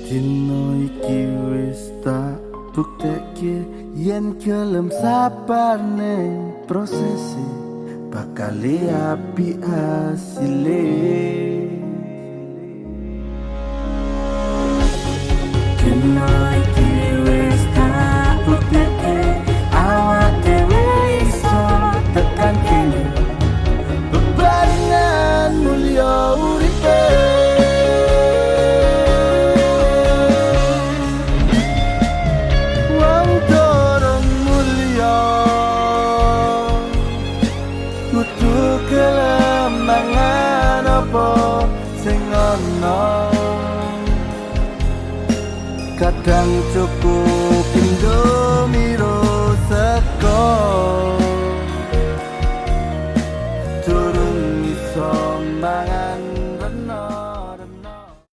Dino iki wis tak buktekke yen gelem sabar ning prosese bakal apik asile. Dino iki wis tak buktekke awak dhewe iso tekan kene, bebarengan mulya uripe. Wong dorong mulya kudu gelem mangan apa sing ana. Kadang cukup pindho.